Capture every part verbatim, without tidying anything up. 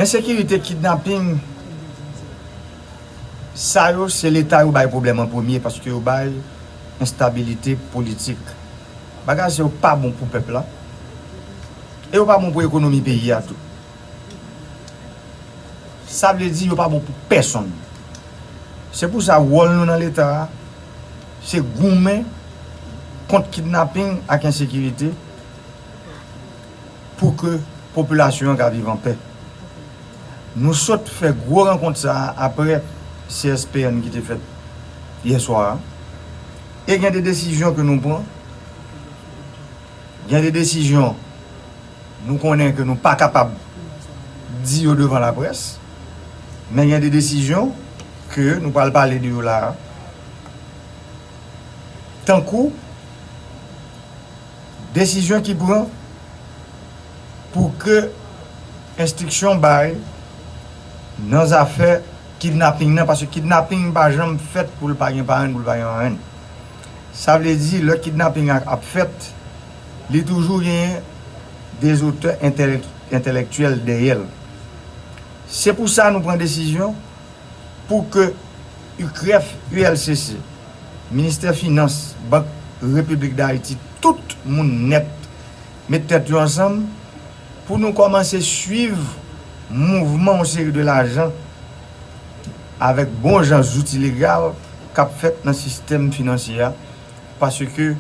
Ensekirite, kidnaping, sa yo, se Leta yo bay pwoblèm an premye, paske yo bay enstabilite politik. Bagay sa yo pa bon pou pèp la, e yo pa bon pou ekonomi peyi a tou. Sa vle di yo pa bon pou pèsonn. Se pou sa, wòl nou nan Leta a, se goumen kont kidnaping ak ensekirite, pou ke popilasyon an ka viv anpè. Nou sot fè gwo rankont sa a apre C S P N ki te fèt yè swa a. E gen de desizyon ke nou pran. Gen de desizyon nou konnen ke nou pa kapab di yo devan laprès. Men gen de desizyon ke nou pral pale de yo la a. Tankou desizyon ki pran pou ke enstriksyon bay nan zafè kidnaping nan, paske kidnaping pa janm fèt pou l pa gen parenn, pou l pa gen marenn. Sa vle di, lè kidnaping ap, ap fèt, li toujou genyen dezotè entèlèk-, entèlèktyèl dèyè l. Se pou sa nou pran desizyon pou ke U C R E F, U L C C, Ministè Finans, Bank Repiblik Dayiti, tout moun nèt met tèt yo ansanm pou nou kòmanse swiv mouvman yon seri de lajan avèk bon jan zouti legal k ap fèt nan sistèm finansye a, paske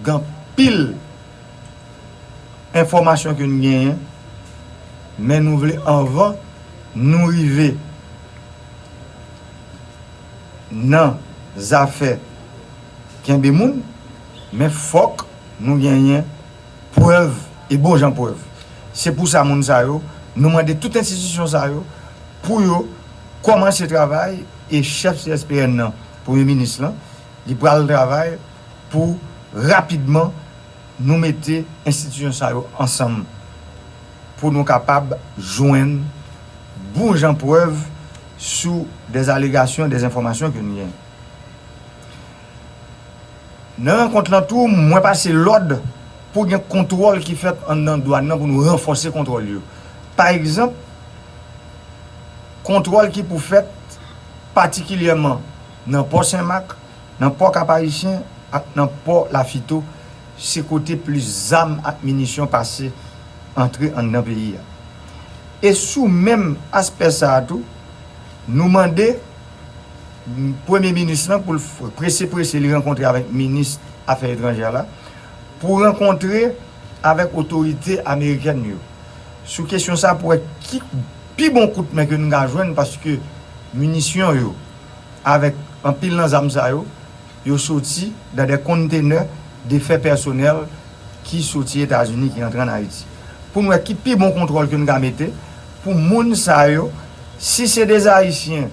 gen anpil enfòmasyon ke n genyen, men nou vle anvan nou rive nan zafè kenbe moun, men fòk nou genyen prèv e bon jan prèv. Se pou sa moun sa yo, nou mande tout enstitisyon sa yo pou yo kòmanse travay e chèf C S P N nan, premye minis lan, li pral travay pou rapidman nou mete enstitisyon sa yo ansanm pou nou kapab jwenn bon jan prèv sou dè alegasyon, dè enfòmasyon ke nou gen. Nan rankont lan tou, mwen pase lòd pou gen kontwòl ki fèt anndan dwàn nan pou nou ranfòse kontwòl yo. Pa egzanp, kontwòl ki pou fèt patikilyèman nan pò Senmak, nan pò Kap Ayisyen ak nan pò Lafito, se kote plis zam ak minisyon pase antre anndan peyi a. E sou menm aspè sa a tou, nou mande premye minis lan pou l f-, prese prese li rankontre avèk minis afè etranjè la, pou rankontre avèk otorite amerikèn yo sou kesyon sa a pou wè ki pi bon kout men ke nou ka jwenn, paske minisyon yo avèk anpil nan zam sa yo, yo soti nan de kontenè de fè pèsonèl ki soti Etazini, ki antre ann Ayiti. Pou n wè ki pi bon kontwòl ke n ka mete pou moun sa yo, si se de Ayisyen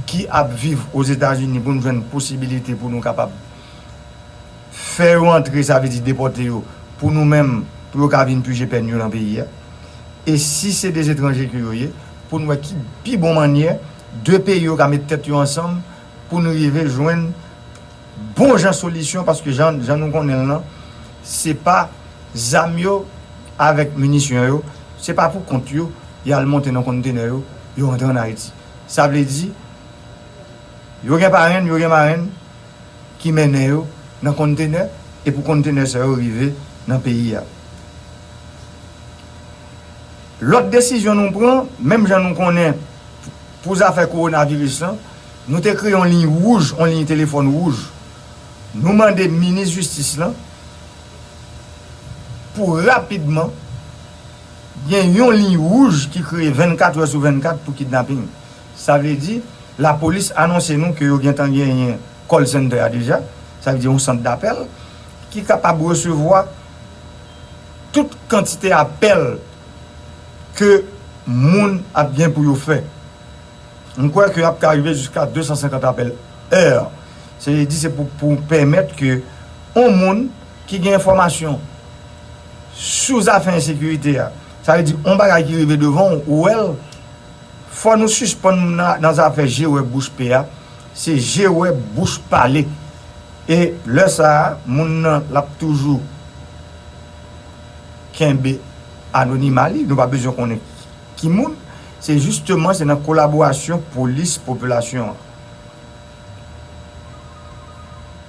ki ap viv Ozetazini, pou n jwenn posibilite pou nou kapab fè yo antre, sa vle di depòte yo, pou nou menm, pou yo ka vin pije pèn yo nan peyi a. E si se de etranje ke yo ye, pou n wè ki pi bon mannyè de peyi yo ka met tèt yo ansanm pou nou rive jwenn bon jan solisyon, paske jan, jan nou konnen l lan, se pa zam yo avèk minisyon yo, se pa pou kont yo, y al monte nan kontenè yo, yo antre ann Ayiti. Sa vle di, yo gen parenn, yo gen marenn ki mennen yo nan kontenè, e pou kontenè sa yo rive nan peyi a. Lòt desizyon nou pran, menm jan nou konnen pou zafè kowonaviris lan, nou te kreye yon liy wouj, yon liy telefòn wouj. Nou mande minis jistis lan pou rapidman gen yon liy wouj ki kreye vennkat è sou vennkat pou kidnaping. Sa vle di, lapolis anonse nou ke yo gentan genyen call center a deja, sa vle di yon sant dapèl ki kapab resevwa tout kantite apèl ke moun ap gen pou yo fè. M kwè ke y ap ka rive jiska de san senkant apèl è. Se vle di se pou, pou pèmèt ke yon moun ki gen enfòmasyon sou zafè ensekirite a, sa vle di yon bagay ki rive devan w, ou wè l, fò nou sispann nan, nan zafè je wè bouch pe a, se je wè bouch pale. E lè sa a, moun nan l ap toujou kenbe anonima li, nou pa bezwen konnen Ki moun? Se jisteman, se nan kolaborasyon polis popilasyon an.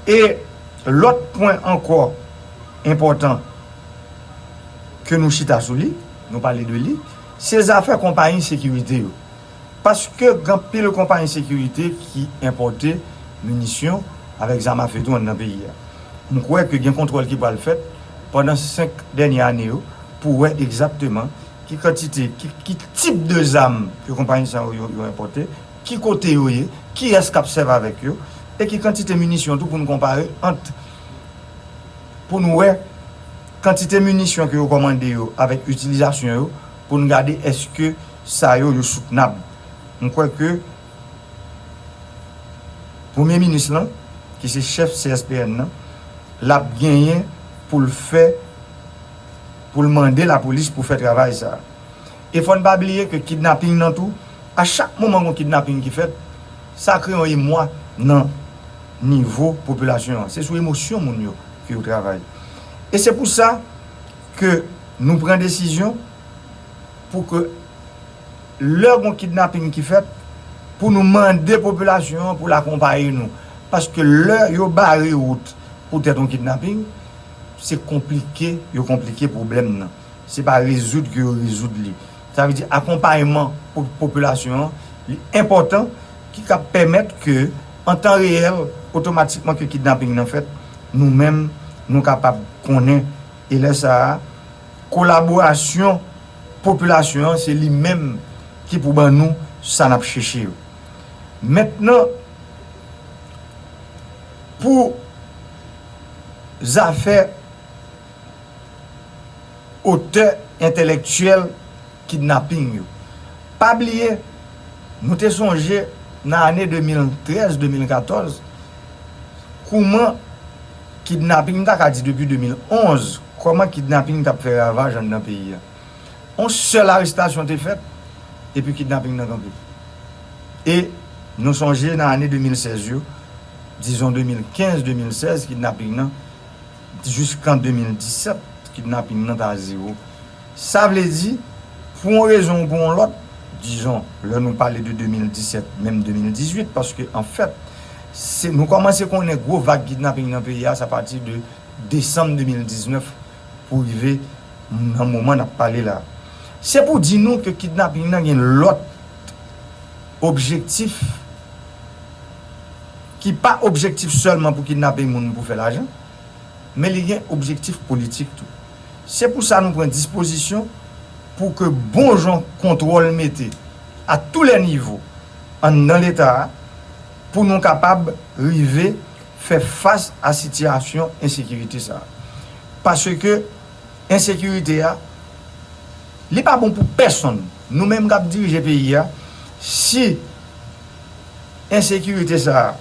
E lòt pwen ankò enpòtan ke nou chita sou li, nou pale de li, se zafè konpayi sekirite yo. Paske gen anpil konpayi sekirite ki enpòte minisyon avèk zam afe tou anndan peyi a. M kwè ke gen kontwòl ki pral fèt pandan senk dènye ane yo pou wè egzakteman ki kantite, ki, ki tip de zam ke konpayi sa yo, yo, yo enpòte, ki kote yo ye, kiyès k ap sèvi avèk yo, e ki kantite minisyon tou pou n konpare ant, pou n wè kantite minisyon ke yo kòmande yo avèk itilizasyon yo, pou n gade èske sa yo, yo soutnab. M kwè ke Premye minis lan, ki se chèf C S P N nan, l ap genyen pou l fè, pou l mande lapolis pou fè travay sa a. E fò n pa bliye ke kidnaping nan tou, a chak moman gon kidnaping ki fèt, sa kreye yon emwa nan nivo popilasyon an. Se sou emosyon moun yo ke yo travay. E se pou sa ke nou pran desizyon pou ke lè gon kidnaping ki fèt, pou nou mande popilasyon an pou l akonpaye nou. Paske lè yo bare wout poutèt yon kidnaping, se konplike yo konplike pwoblèm nan. Se pa rezoud ke yo rezoud li. Sa vle di akonpayman po-, popilasyon an, li enpòtan, ki ka pèmèt ke, an tan reyèl, otomatikman ke kidnaping nan fèt, nou menm, nou kapab konnen, e lè sa a, kolaborasyon popilasyon an, se li menm ki pou ban nou sa n ap chèche yo. Mentnan, pou zafè otè entèlektyèl kidnaping yo. Pa bliye, nou te sonje nan ane de mil trèz, de mil katòz, kouman kidnaping, m ta ka di depi de mil onz, kòman kidnaping t ap fè ravaj anndan peyi a. Yon sèl arestasyon te fèt, epi kidnaping nan kanpe. E nou sonje nan ane de mil sèz yo, dizon de mil kenz, de mil sèz, kidnaping nan, jiskan de mil disèt, kidnaping nan ta zewo. Sa vle di, pou yon rezon ou pou yon lòt, dizon, lè nou pale de de mil disèt, menm de mil dizuit, paske anfèt, se, nou kòmanse konnen gwo vag kidnaping nan peyi a, se apati de desanm de mil diznèf pou rive nan moman n ap pale la. Se pou di nou ke kidnaping nan gen lòt objektif ki pa objektif sèlman pou kidnape moun pou fè lajan, men li gen objektif politik tou. Se pou sa nou pran dispozisyon pou ke bon jan kontwòl mete à tous les niveaux anndan Leta a, pou nou kapab rive fè fas a sitiyasyon ensekirite sa a. Paske ensekirite a, li pa bon pou pèsonn. Nou menm k ap dirije peyi a, si ensekirite sa a,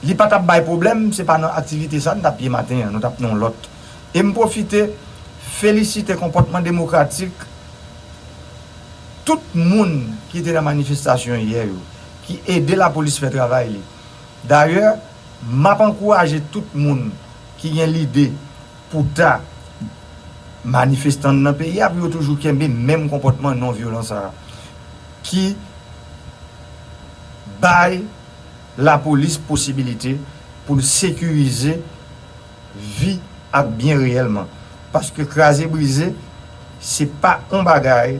li pa t ap bay pwoblèm, se pa nan aktivite sa a n t ap ye maten an, nou t ap nan yon lòt. E m pwofite felisite konpòtman demokratik tout moun ki te nan manifestasyon yè yo, ki ede lapolis fè travay li. Dayè, m ap ankouraje tout moun ki gen lide pou ta manifestan nan peyi a, pou yo toujou kenbe menm konpòtman non vyolan sa a, ki bay lapolis posibilite pou l sekirize vi ak byen reyèlman. Paske kraze brize, se pa yon bagay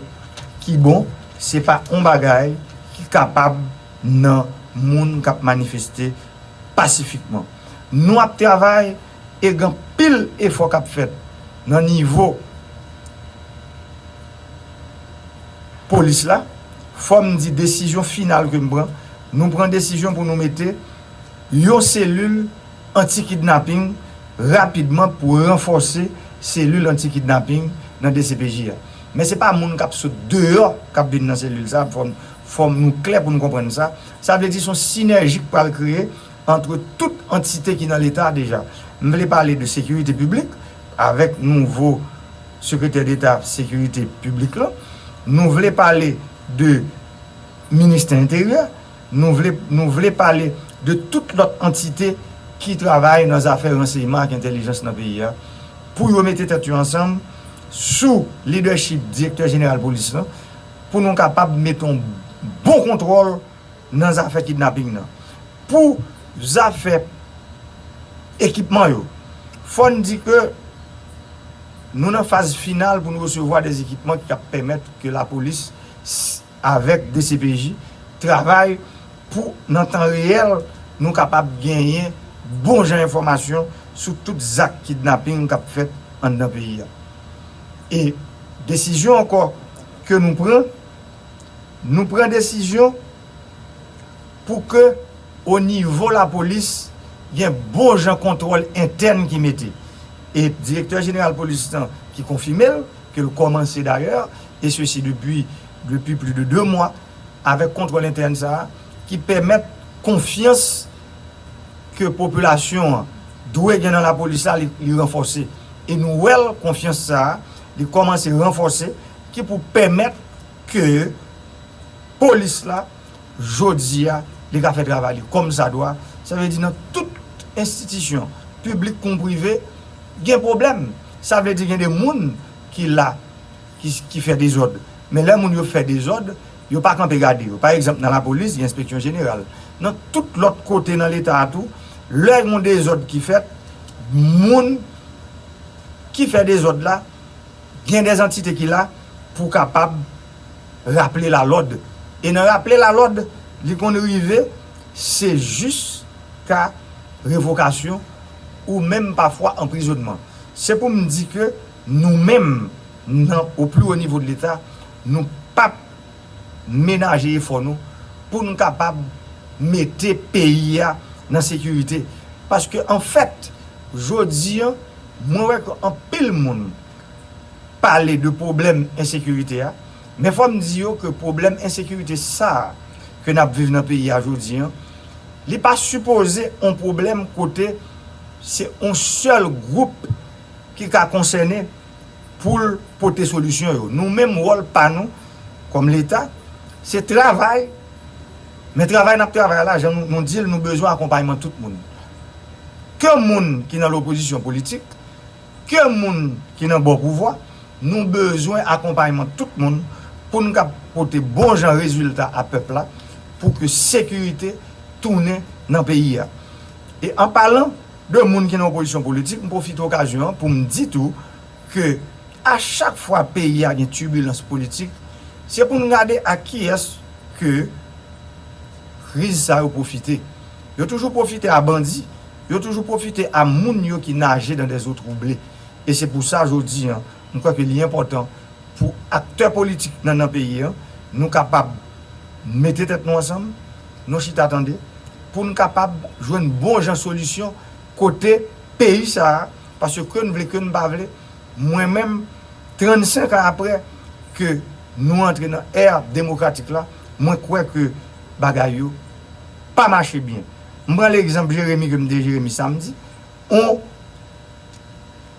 ki bon, se pa yon bagay ki kapab nan moun k ap manifeste pasifikman. Nou ap travay e gen anpil efò k ap fèt nan nivo polis la. Fò m di desizyon final ke m pran, nou pran desizyon pou nou mete yon selil anti-kidnaping rapidman pou ranfòse selil anti-kidnaping nan D C P J a. Men se pa moun k ap sot deyò k ap vin nan selil sa, fò, fò nou klè pou nou konprann sa. Sa vle di se yon sinèji k pral kreye ant tout antite ki nan Leta a deja. M vle pale de sekirite piblik, avèk nouvo sekretè deta sekirite piblik la. Nou vle pale de ministè enteryè. Nou vle, nou vle pale de tout lòt antite ki travay nan zafè ransèyman ak entèlijans nan peyi a, pou yo mete tèt yo ansanm, sou lidèchip direktè jeneral polis lan, pou nou kapab mete yon bon kontwòl nan zafè kidnaping nan. Pou zafè ekipman yo, fò n di ke nou nan faz final pou nou resevwa de ekipman ki ap pèmèt ke lapolis, s- avèk D C P J, travay pou, nan tan reyèl, nou kapab genyen bon jan enfòmasyon sou tout zak kidnaping k ap fèt anndan peyi a. E desizyon ankò ke nou pran, nou pran desizyon pou ke o nivo lapolis, gen bon jan kontwòl entèn ki mete. E direktè jeneral polis lan ki konfime l, ke l kòmanse dayè, e sesi depi, depi plis de de mwa, avèk kontwòl entèn sa a, ki pèmèt konfyans ke popilasyon an dwe gen nan lapolis la, li, li ranfòse. E nou wè l, konfyans sa a, li kòmanse ranfòse, ki pou pèmèt ke polis la, jodi a, li ka fè travay li kòmsadwa. Sa vle di nan tout enstitisyon, piblik kon prive, gen pwoblèm. Sa vle di gen de moun ki la, ki, ki fè dezòd. Men lè moun yo fè dezòd, yo pa kanpe gade yo. Pa egzanp, nan lapolis, gen enspeksyon jeneral. Nan tout lòt kote nan Leta a tou, lè yon dezòd ki fèt, moun ki fè dezòd la, gen de antite ki la pou kapab raple lalòd. E nan raple lalòd, li konn rive, se jiska revokasyon ou menm pafwa anprizonnman. Se pou m di ke nou menm, nan, o pli wo nivo de Leta, nou p ap menaje efò nou pou n kapab mete peyi a nan sekirite. Paske, anfèt, jodi a, mwen wè ke anpil moun pale de pwoblèm ensekirite a, men fò m di yo ke pwoblèm ensekirite sa a ke n ap viv nan peyi a jodi a, li pa sipoze yon pwoblèm kote se yon sèl gwoup ki ka konsène pou l pote solisyon yo. Nou menm, wòl pa nou, kòm Leta, se travay, men travay n ap travay la, jan nou, nou di l, nou bezwen akonpayman tout moun. Ke moun ki nan lopozisyon politik, ke moun ki nan bò pouvwa, nou bezwen akonpayman tout moun pou n ka pote bon jan rezilta a pèp la, pou ke sekirite tounen nan peyi a. E an palan de moun ki nan opozisyon politik, m pwofite okazyon an pou m di tou ke a chak fwa peyi a gen tibilans politik, se pou n gade ak kiyès ke kriz sa yo pwofite. Yo toujou pwofite a bandi, yo toujou pwofite a moun yo ki naje dans des eaux troublées. E se pou sa, jodi a, m kwè ke li enpòtan pou aktè politik nan, nan peyi a, nou kapab mete tèt nou ansanm, nou chita tande, pou n kapab jwenn bon jan solisyon kote peyi sa a, paske ke n vle, ke n pa vle, mwen menm, trannsenk an apre ke nou antre nan è demokratik la, mwen kwè ke bagay yo pa mache byen. M pran legzanp Jeremi ke m te Jeremi samdi, on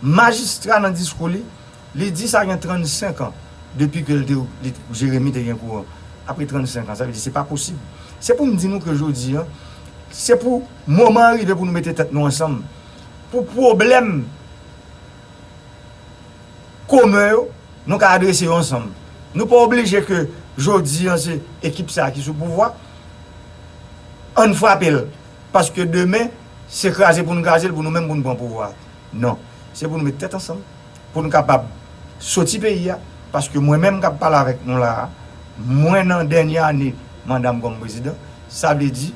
majistra nan diskou li, li di sa gen trannsenk an depi ke l te, li, Jeremi te gen kouran. Apre trannsenk an, sa vle di se pa posib. Se pou m di nou ke jodi a, se pou moman an rive pou nou mete tèt nou ansanm. Pou pwoblèm komen yo, nou ka adrese yo ansanm. Nou pa oblije ke jodi a se ekip sa a ki sou pouvwa, ann frape l. Paske demen, se kraze pou n kraze l, pou nou menm pou n pran pouvwa a. Non. Se pou nou met tèt ansanm, pou n kapab soti peyi a, paske mwen menm k ap pale avèk nou la a, mwen nan dènye ane manda m kòm prezidan, sa vle di,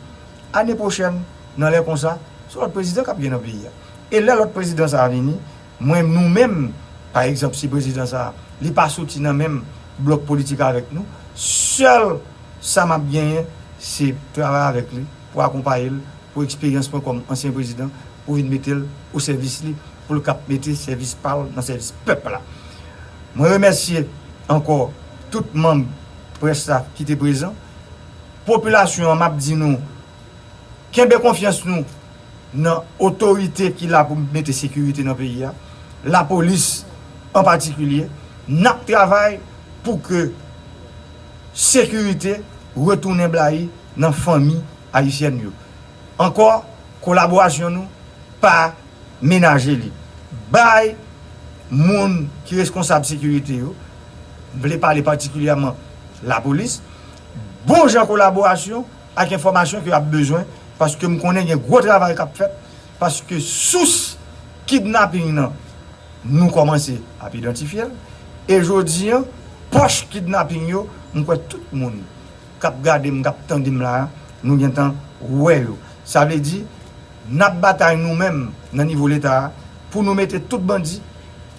ane pwochèn, nan lè konsa, se lòt prezidan k ap gen nan peyi a. E lè lòt prezidan sa a vini, mwen, nou menm, pa egzanp, si prezidan sa a, li pa soti nan menm blòk politik avèk nou, sèl sa m ap genyen, se travay avèk li, pou akonpaye l, pou eksperyans mwen kòm ansyen prezidan, pou vin mete l o sèvis li, pou l kap mete sèvis pa l nan sèvis pèp la. Mwen remèsye ankò tout manm près la ki te prezan. Popilasyon an, m ap di nou, kenbe konfyans nou nan otorite ki la pou mete sekirite nan peyi a, lapolis an patikilye. N ap travay pou ke sekirite retounen blayi nan fanmi ayisyèn yo. Ankò, kolaborasyon nou, pa menaje li. Bay moun ki reskonsab sekirite yo, m vle pale patikilyèman lapolis, bon jan kolaborasyon ak enfòmasyon ke y ap bezwen, paske m konnen gen gwo travay k ap fèt, paske sous kidnaping nan, nou kòmanse ap idantifye l, e jodi an, pòch kidnaping yo, m kwè tout moun k ap gade m, k ap tande m la a, nou gentan wè yo. Sa vle di, n ap batay nou menm nan nivo Leta a pou nou mete tout bandi,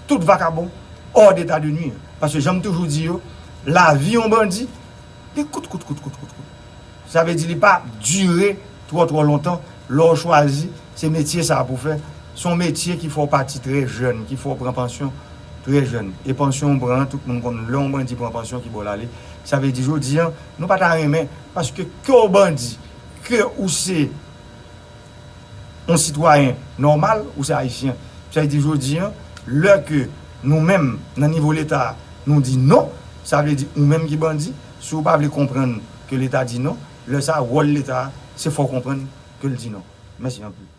tout vakabon hors d'état de nuire. Paske jan m toujou di yo, lavi yon bandi, li kout, kout, kout, kout, kout, kout. Sa vle di li pa dire twò, twò lontan lè w chwazi se metye sa a pou fè. Se yon metye ki fè w pati trè jèn, ki fè w pran pansyon trè jèn. E pansyon w pran an, tout moun konn lè yon bandi pran pansyon ki bò l ale. Sa vle di jodi an, nou pa ta renmen, paske ke w bandi, ke ou se yon sitwayen nòmal, ou se ayisyen. Sa vle di jodi an, lè ke nou menm, nan nivo Leta a, nou di non, sa vle di ou menm ki bandi, si w pa vle konprann ke Leta di non, lè sa a, wòl Leta a, se fè w konprann ke l di non. Mèsi anpil.